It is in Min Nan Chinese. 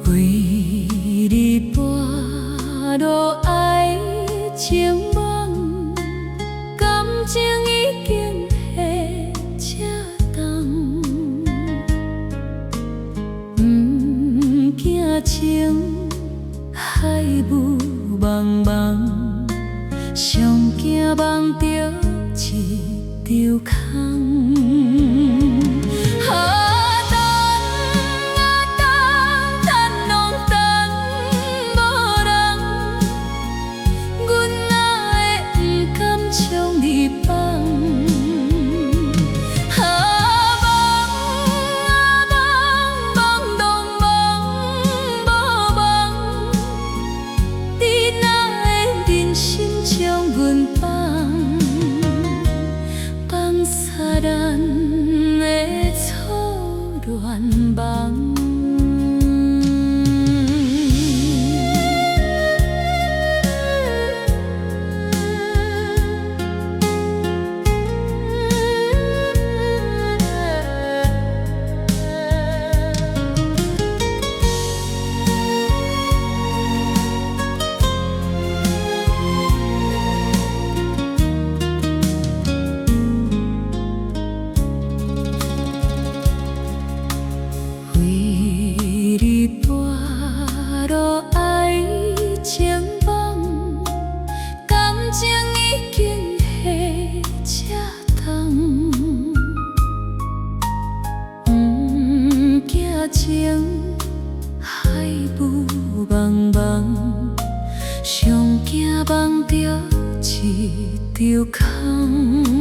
為你跋落愛情網，感情已經彼遮重，毋驚情海霧茫茫，上驚夢著一場空。啊等啊等，等攏等無人，阮哪會毋甘將你放？啊夢啊夢，夢攏夢無夢，你哪會忍心將阮放？放捒咱的初戀夢。為你跋落愛情網，感情已經彼遮重，毋驚情海霧茫茫，上驚夢著一場空。